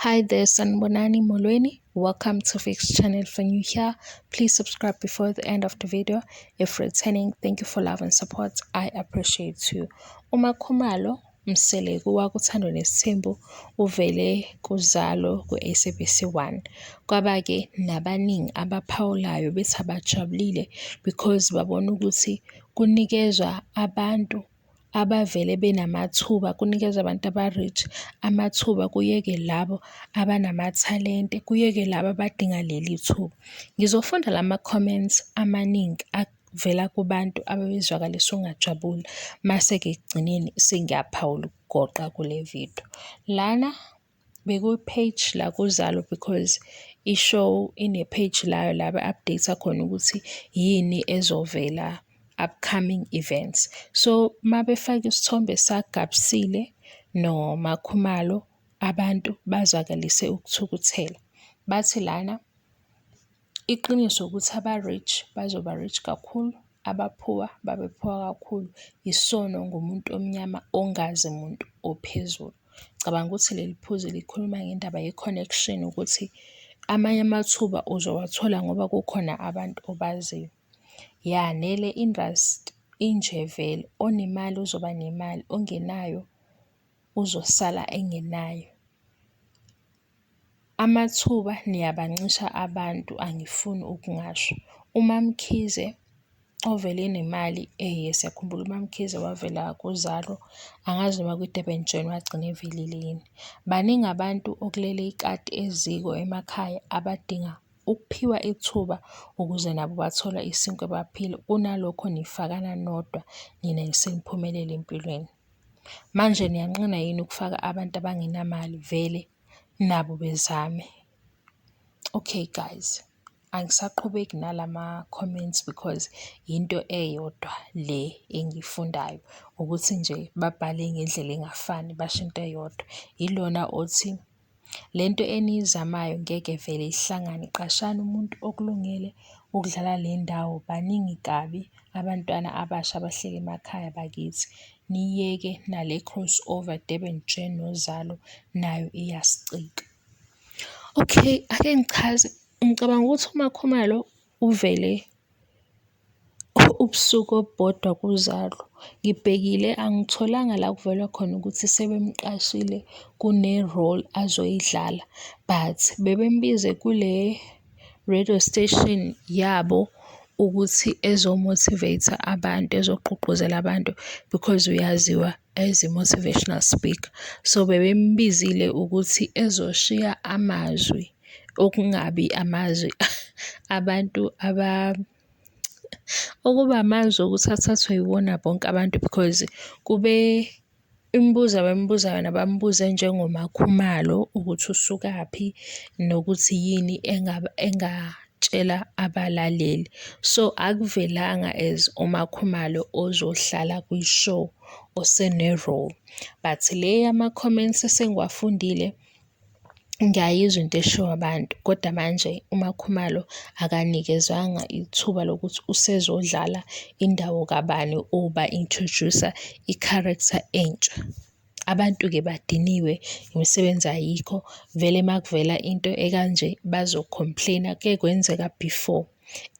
Hi there, Sanibonani Molweni. Welcome to Fix Channel. If you're new here, please subscribe before the end of the video. If returning, thank you for love and support. I appreciate you. UMakhumalo Mseleku wakuThando Nesithembu uvele kuZalo ku-SABC 1. Kwaba-ke nabaningi abaphawulayo bethi abajabulile because babona ukuthi kunikezwa abantu abavele benamathuba, kunikezwa abantu aba-rich amathuba, kuyeke labo abanamathalente, kuyeke labo abadinga leli thuba. Ngizofunda lama-comments amaningi avela kubantu ababezwakalisa ukungajabuli, mase-ke ekugcineni sengiyaphawula ukugoqa kule video. Lana bekuyi-page la kuZalo because i-show ine-page layo la ba-update-a khona ukuthi yini ezovela, upcoming events. So mabefaka isithombe saGabsile noMakhumalo, abantu bazwakalise ukuthukuthela. Bathi lana iqiniso ukuthi aba-rich bazoba rich kakhulu, aba-poor babe poor kakhulu. Isono ngumuntu omnyama ongazi muntu ophezulu. Cabanga ukuthi leli phuzu likhuluma ngendaba ye-connection, ukuthi amanye amathuba uzowathola ngoba kukhona abantu obaziyo. Ya, nele industry inje vele, onemali uzoba nemali, ongenayo uzosala engenayo. Amathuba niyabancisha abantu, angifuni ukungasho. UMaMkhize ovele enemali, siyakhumbula uMaMkhize wavela kuZalo, angazi noma kwi-Durban Gen wagcina evelile yini. Baningi abantu okulele ikati eziko emakhaya abadinga ukuphiwa ithuba ukuze nabo bathole isinkwa baphile. Kunalokho nifakana nodwa nina seniphumelele empilweni. Manje niyanqena yini ukufaka abantu abangenamali vele nabo bezame? Okay guys, angisaqhubeki nalama-comments because into eyodwa le engiyifundayo ukuthi nje babhale ngendlela engafani, basho into eyodwa. Ilona othi lento eniyizamayo ngeke vele ihlangane, qashani umuntu okulungele ukudlala le ndawo. Baningi kabi abantwana abasha abahleli emakhaya bakithi. Niyeke nale cross over Durban Gen noZalo, nayo iyasicika. Okay, ake ngichaze. Ngicabanga ukuthi uMakhumalo uvele ubusuku obubodwa kuZalo. Ngibhekile, angitholanga la kuvela khona ukuthi sebemqashile kune-role azoyidlala, but bebembize kule radio station yabo ukuthi ezo-motivate-a abantu, ezogqugquzela abantu because uyaziwa as a motivational speaker. So bebembizile ukuthi ezoshiya amazwi, okungabi amazwi abantu okuba amazwi okuthi athathwe yiwona bonke abantu, because kube imibuzo abambuza yona bambuze njengoMakhumalo ukuthi usukaphi nokuthi yini engatshela abalaleli. So akuvelanga as uMakhumalo ozohlala kwi-show osene-role. But le yama-comments esengiwafundile, ngiyayizwa into eshiwo abantu, kodwa manje uMakhumalo akanikezwanga ithuba lokuthi usezodlala indawo kabani or ba-introduce-a i-character entsha. Abantu-ke badiniwe, imisebenzi ayikho, vele makuvela into ekanje bazo-complain-a, kuke kwenzeka before.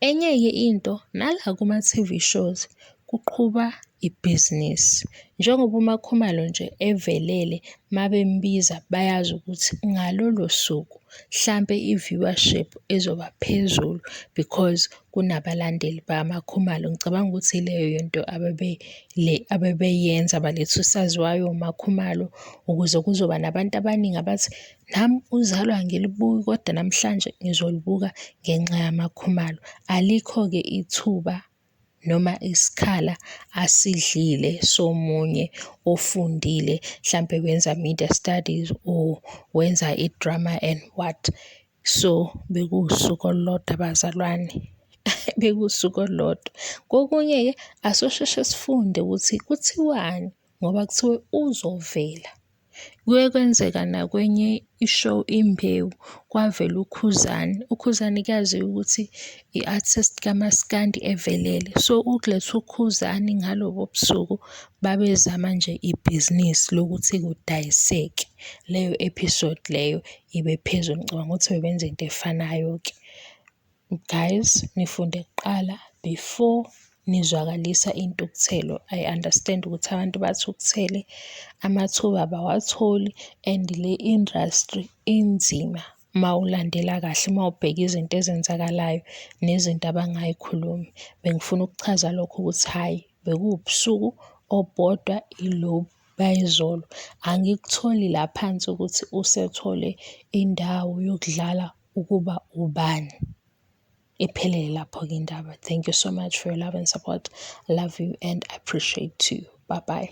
Enye-ke into, nala kuma-T_V shows kuqhuba ibhizinisi. Njengoba uMakhumalo nje evelele, mabembiza bayazi ukuthi ngalolo suku hlampe i-viewership izoba phezulu because kunabalandeli bakaMakhumalo. Ngicabanga ukuthi ileyo yinto le abebeyenza, baletha usaziwayo uMakhumalo ukuze kuzoba nabantu abaningi abathi nami uZalo angilibuki kodwa namhlanje ngizolibuka ngenxa yaMakhumalo. Alikho-ke ithuba noma isikhala asidlile somunye ofundile, hlampe wenza media studies or wenza i-drama and what. So bekuwusuku olulodwa bazalwane, bekuwusuku olulodwa. Kokunye-ke asosheshe sifunde ukuthi kuthiwani ngoba kuthiwe uzovela. Kuye kwenzeka nakwenye i-show Imbewu, kwavela uKhuzani. UKhuzani kuyaziwa ukuthi i-artist kamaskandi evelele. So, ukuletha uKhuzani ngalobo busuku babezama nje ibhizinisi lokuthi kudayiseke, leyo episode leyo ibe phezulu. Ngicabanga ukuthi bebenza into efanayo-ke. Guys, nifunde kuqala before nizwakalisa intukuthelo. I understand ukuthi abantu bathukuthele, amathuba abawatholi and le industry inzima mawulandela kahle, mawubheka izinto ezenzakalayo nezinto abangayikhulumi. Bengifuna ukuchaza lokho ukuthi hhayi, bekuwubusuku obubodwa ilobu bayizolo. Angikutholi la phansi ukuthi usethole indawo yokudlala ukuba ubani. Iphelele lapho-ke indaba. Thank you so much for your love and support. Love you and appreciate you. Bye bye.